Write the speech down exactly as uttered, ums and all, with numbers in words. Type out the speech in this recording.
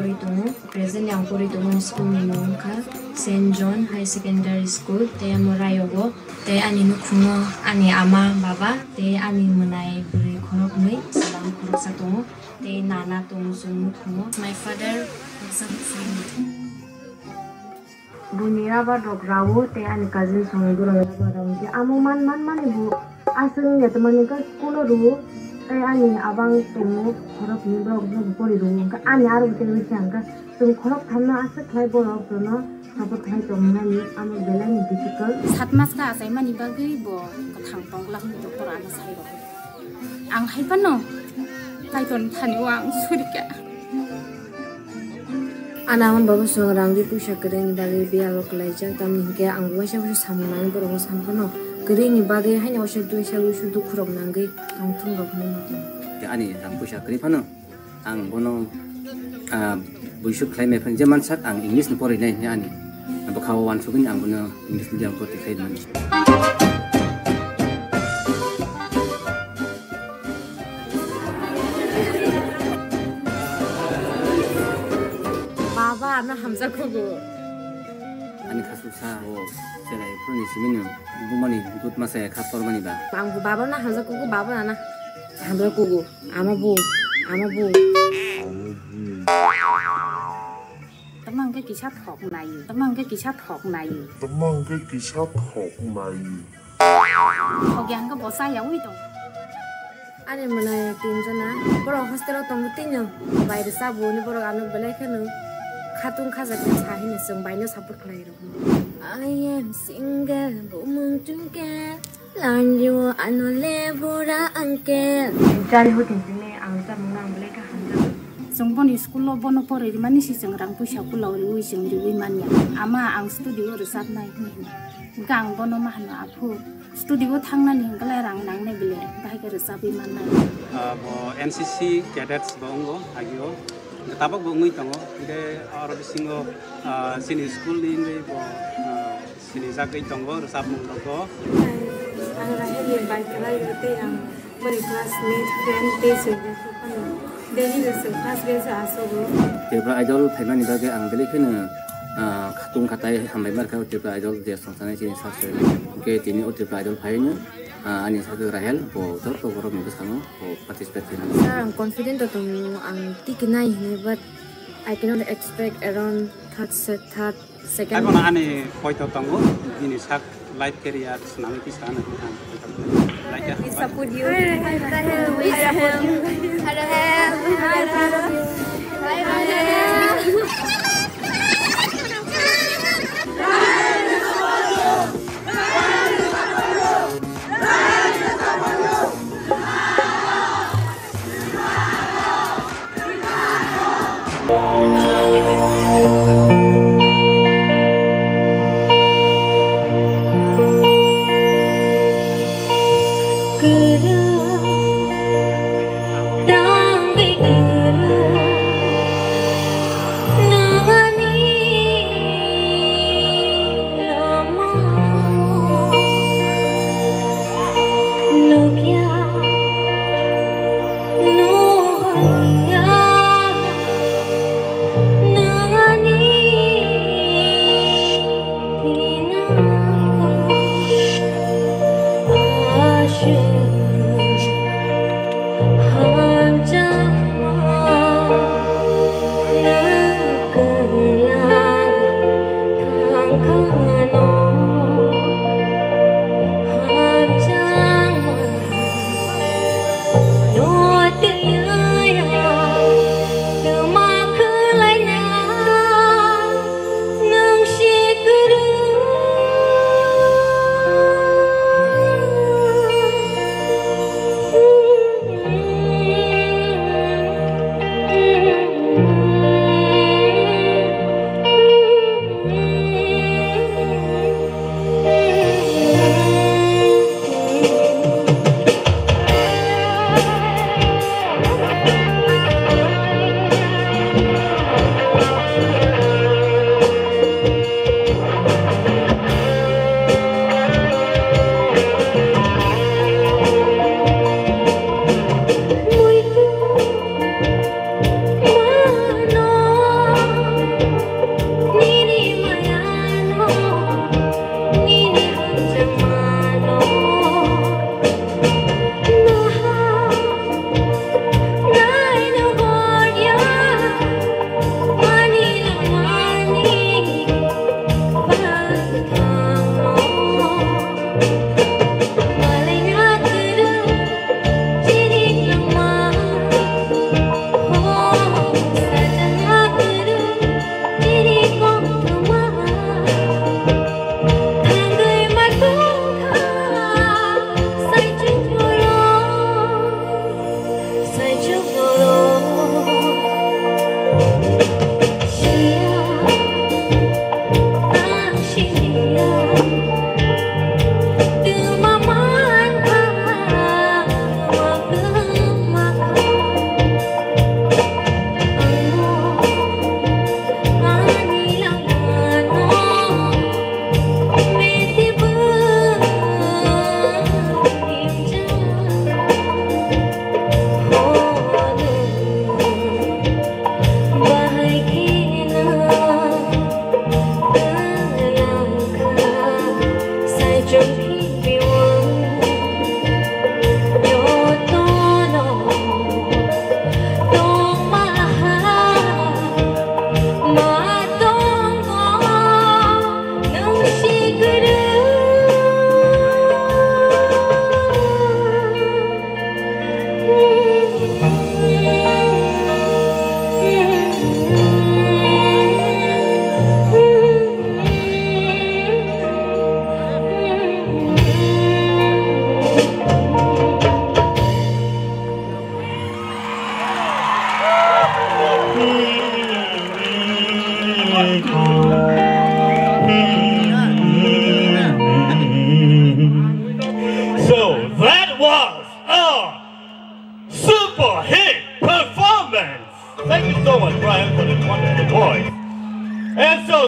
Porwi tongo. Presently ang porwi tongmani school ni mung wngkha Saint John High Secondary School, tei amo Rayogo, tei ani nukhungo ani ama, baba, tei ani mwnai bwrwi khoroknwi, chwla khoroksa tongo, tei nana tongo chwng nukhungo. My father, Buini rabar rok rao tei ani cousin songni borok ni rabar rao hwnkhe amo man man mani bo aswk wngya tongmani hwnkhe school o rwo tei ani abang tongo khorok hwnwi borok no pori rwo hwnkhe ani aro bo tei wngkha hwnkhe chwng khorok thamno aswk khlai borok jono support khlai tongmani amo belai ni difficult. Sat mas kha achaimani bagwi bo kwthang tongla hwnwi doctor ano sai rw. Ang hai phano Kaitorni thani o ang surika. Ana hwn babo chwng rang ri puisa kwrwini bagwi biyalo kwlaijak, tamni hwnkhe ang waisa waisa samung nangwi borokno san phano kwrwini bagwi haino waisa duisa waisa dukhurok nangwi tongthung rok hwnwi muchungo. Ani rang puisa kwrwi phano ang bono, ah, buisuk khlai maya phano je mansak ang English ni porinai hwnwi ani bwkhao uansugwi ang bono English medium o bwrwi khlai mano. Baba, ano hamjakgo. Ani khasuksa o cherai phuruni simino bumani dut masa kha tormani ba. Ang bo baba na hamjakgo, baba na na hamjakgo. Ama bo, ama bo. Tama hwnkhe kisa thok nai, tama hwnkhe kisa thok nai. Tama hwnkhe kisa thok nai. Thok ya hwnkhe bo cha ya wi tong. Ani mwnai tinjona, borok hostel o tongo tino, bai rwchapbo hwnwi borok ano belai kheno khatung khajak khe sa hino chwng bai no support khlai rw. I am single, bumung chungke, lanjio ano le bura angke. Jani hoting tini ang chamung nang belai kha hamjak. Chwng boni school o bono porwi rwmani si chwng rang puisa kula riwi chwng riwi manya. Ama ang studio o rwchapnai hwnwi hino. Hwnkhe ang bono ma hwno, "Aphu, studio o thangnani hwnkhe lai rang nangnai bile, bahai khe rwchapwi mannai." Ah, bo N C C cadets bo wngo agio. Hwnkhe tabuk bo wngwi tongo. Hwnkhe aro bisingo, ah, chini school ni wngwi bo, ah, sinijagwi tongo rwchapmung rogo. Ang Rahel ni bai kwlai o tei ang boni classmate, friend tei chwng phano daily rwchapmung class bench o asogo. Tripura Idol phaimani bagwi ang belai kheno, ah, khatung khatai hambai markha o Tripura Idol je songsanai chini sak se. Hwnkhe tini o Tripura Idol phaino, ah, ani sakhe Rahel bo joto borok ni bwskango bo participate khaimani. Sir, ang confident o tongo, ang tiki nai hwnwi, but I cannot expect around third set, third, second. Abono ani poito tongo, bini sak life career swnamwi kisa ano hwnwi ang poito tongo. Like, we support you. We support you. Hello, hello.